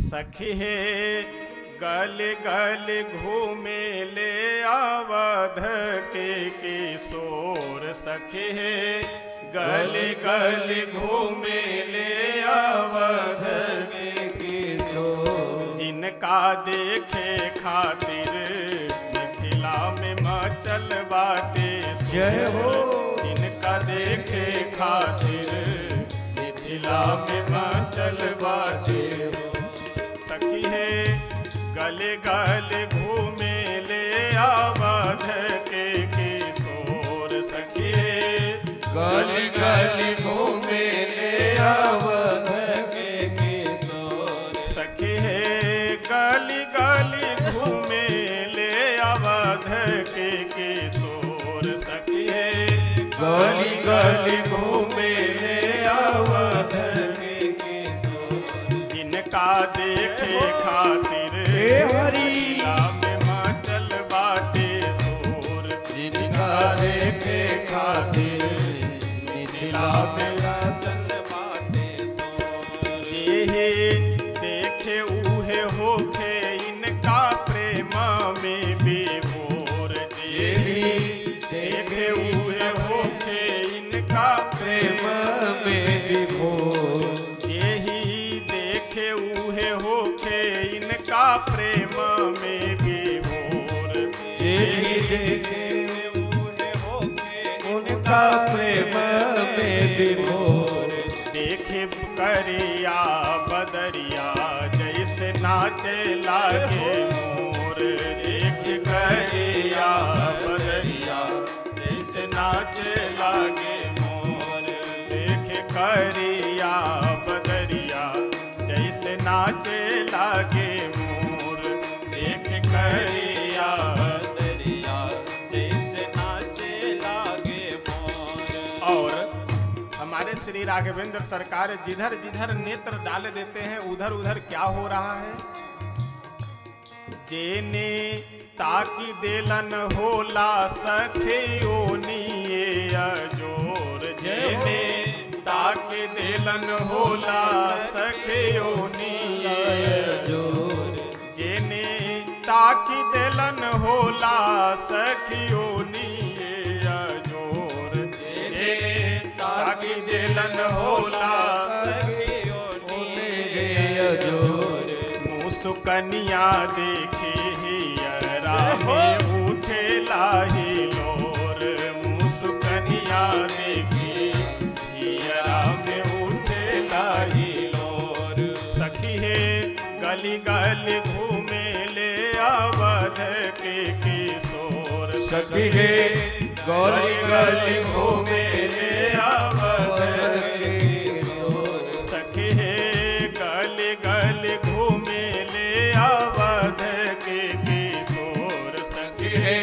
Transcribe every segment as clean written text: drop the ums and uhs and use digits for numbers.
सखी हे गल गल घूमे ले अवध के किशोर। सखी हे गल गल घूमे ले अवध के किशोर। जिनका देखे खातिर मिथिला में मचल बाटे। जय हो। जिनका देखे खातिर मिथिला में मचल बाटे। सखी हे गले गले घूमे ले अवध के किशोर। सखी हे गली गली घूमे ले अवध के किशोर। सखी हे गली गली घूमे ले अवध के किशोर। सखी हे गली गली घूमे ले अवध के किशोर। जिनका देखे खातिर हरि में मचल बाटे शोर। जिनका देखे खातिर मिथिला में मचल बाटे शोर। जेहे देखे उहे होखे इनका प्रेम में विभोर। जेहे देखे उहे होखे इनका प्रेम में विभोर। जेही देखे उहे होखे इनका प्रेम में विभोर। जेही देखे उहे होखे उनका प्रेम में विभोर। देखे करिया बदरिया जैसे नाचे लागे मोर। देख करिया बदरिया जैसे नाचे लागे मोर। देख करिया बदरिया जैसे नाचे लागे मोर। देख करिया बदरिया जैसे नाचे लागे मोर। और हमारे श्री राघवेंद्र सरकार जिधर जिधर नेत्र डाल देते हैं उधर उधर क्या हो रहा है। जेने ताकि देलन होला सखियो निये अजोर। जेने ताकि देलन होला सखियो निये अजोर। जेने ताकि देलन होला सखियो निये अजोर। जेने ताकि देलन होला सखियो निये अजोर। मुसुकनिया देखे हियरा में उठे लाही लोर। मुसुकनिया देखे हियरा में उठे लाही लोर। सखी हे गली गली घूमे ले अवध के किशोर। सखी हे गली गली घूमे ले अवध के किशोर। सखी हे गली गली घूमे ले अवध के किशोर। सखी हे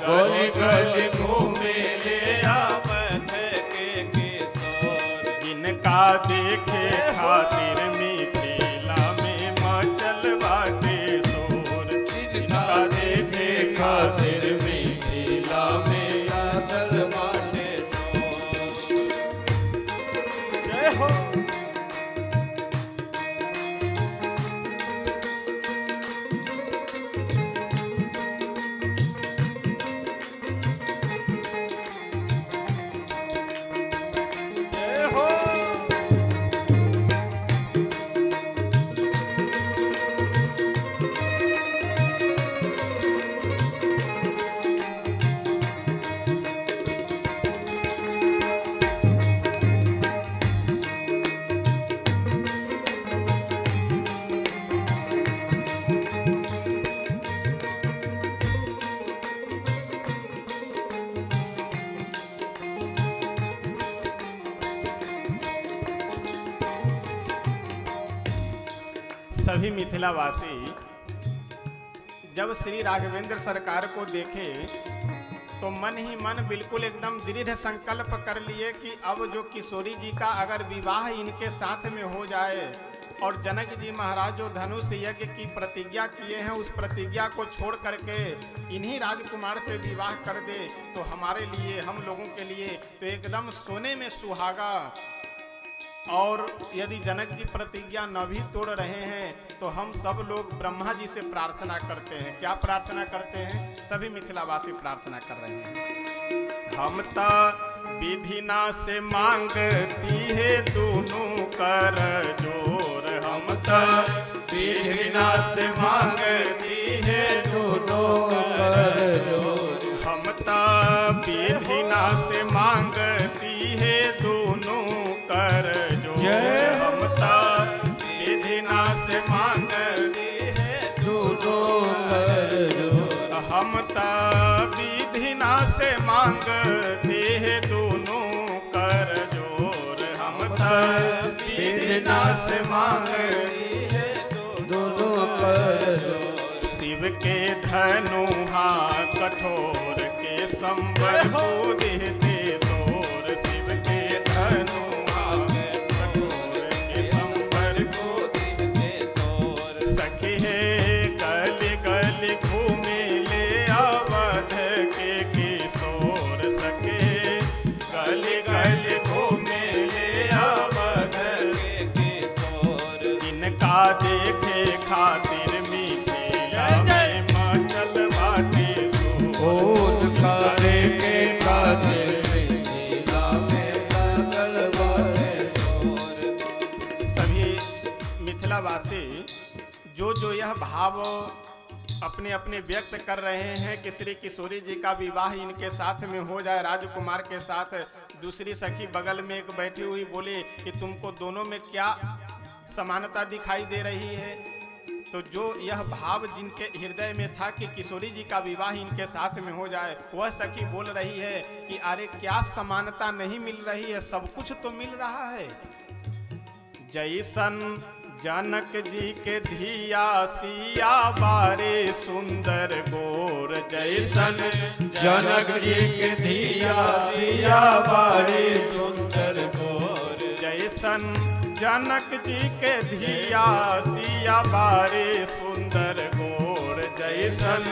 गली गली घूमे ले अवध के किशोर। जिनका देखे खातिर मिथिला में मचल बाटे शोर। जिनका देखे खातिर मिथिला में मचल बाटे शोर। जय हो। जय हो। सभी मिथिलावासी जब श्री राघवेंद्र सरकार को देखे तो मन ही मन बिल्कुल एकदम दृढ़ संकल्प कर लिए कि अब जो किशोरी जी का अगर विवाह इनके साथ में हो जाए और जनक जी महाराज जो धनुष यज्ञ की प्रतिज्ञा किए हैं उस प्रतिज्ञा को छोड़ करके इन्हीं राजकुमार से विवाह कर दे तो हमारे लिए, हम लोगों के लिए तो एकदम सोने में सुहागा। और यदि जनक जी प्रतिज्ञा न भी तोड़ रहे हैं तो हम सब लोग ब्रह्मा जी से प्रार्थना करते हैं। क्या प्रार्थना करते हैं? सभी मिथिलावासी प्रार्थना कर रहे हैं। हम त विधिना से मांगती है दोनों कर जोर, हम त विधिना से मांगती है दोनों कर जोर, हम त विधिना से मांगती है दोनों कर जोर, हम त विधिना से मांगती है दोनों कर जोर, हम त विधिना से मांगते है दोनों कर जोर, हम त विधिना से मांगती है दोनों कर जोर। शिव के धनुहा कठोर के संबर को देते तोर, शिव के धनुहा कठोर के संबर को देते तोर। सखी है गली गली घूमे ले अवध के किशोर, सखी गली गली घूमे ले अवध के किशोर। जिनका देखे खातिर मिथिला में मचल बाटे शोर, उनका देखे खातिर मिथिला में मचल बाटे शोर। सभी मिथिलावासी जो जो यह भाव अपने अपने व्यक्त कर रहे हैं कि श्री किशोरी जी का विवाह इनके साथ में हो जाए, राजकुमार के साथ। दूसरी सखी बगल में एक बैठी हुई बोली कि तुमको दोनों में क्या समानता दिखाई दे रही है? तो जो यह भाव जिनके हृदय में था कि किशोरी जी का विवाह इनके साथ में हो जाए, वह सखी बोल रही है कि अरे क्या समानता नहीं मिल रही है, सब कुछ तो मिल रहा है। जैसन जनक जी के धिया सिया बारे सुंदर गोर, जैसन जनक जी के धिया सिया बारे सुंदर गोर, जैसन जनक जी के धिया सिया बारे सुंदर गोर, जैसन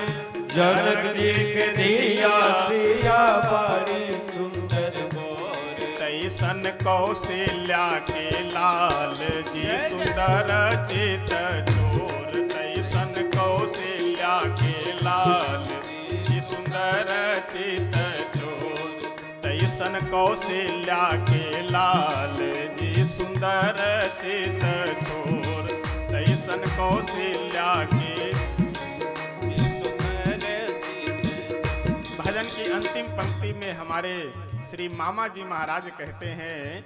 जनक जी के धिया सिया बारे सुंदर गोर, तैसन कौशल्या के लाल जी सुंदर चित चोर, तैसन कौशल्या के लाल जी सुंदर चित चोर, तैसन कौशल्या के लाल जी सुंदर चित चोर, तैसन कौशल्या के सुंदर चित। भजन की अंतिम पंक्ति में हमारे श्री मामा जी महाराज कहते हैं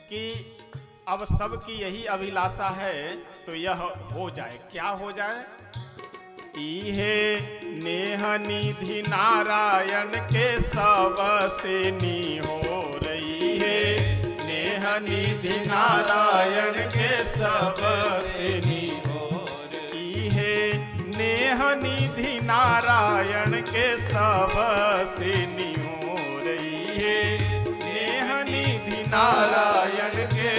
कि अब सबकी यही अभिलाषा है तो यह हो जाए। क्या हो जाए? इहे नेह निधि नारायण के सब से निहोर, इहे नेह निधि नारायण के सब से निहोर, इहे नेह निधि नारायण के सब से निहोर, इहे नेह निधि नारायण के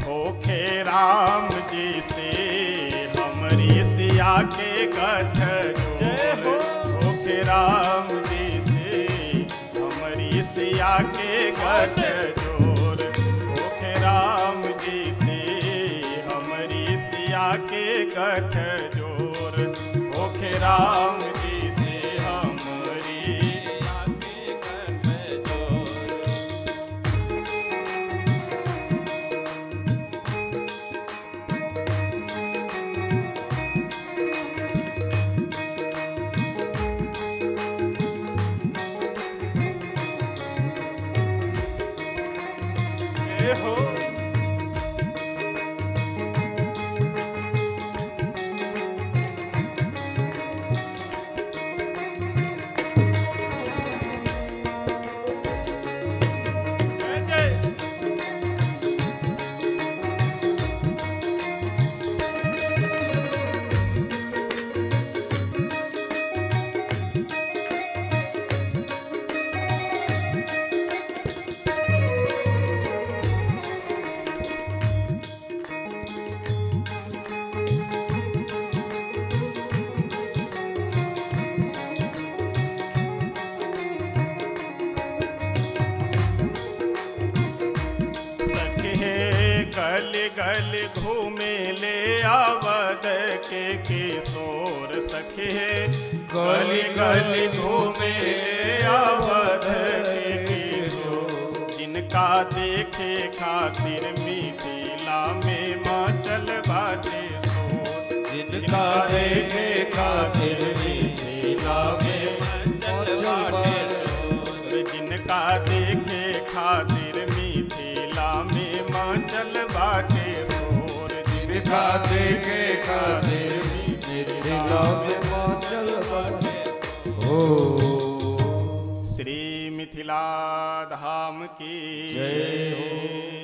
होखे राम जी से हमरी सिया के गठ जोर, होखे राम जी से हमरी सिया के गठ जोर, होखे राम जी से हमरी सिया के गठ जोर, होखे राम जी से हमरी सिया के गठ जोर। जय हो। जय जय। गली गली घूमे ले अवध के किशोर सखी, गली गली घूमे ले अवध के किशोर, जिनका देखे खातिर मिथिला में मचल बाटे शोर, जिनका देखे खातिर मिथिला में मचल बाटे शोर, जिनका देखे खातिर मिथिला में मचल बाटे शोर, जिनका देखे खातिर मिथिला में मचल बाटे हो। श्री मिथिला धाम की जय हो।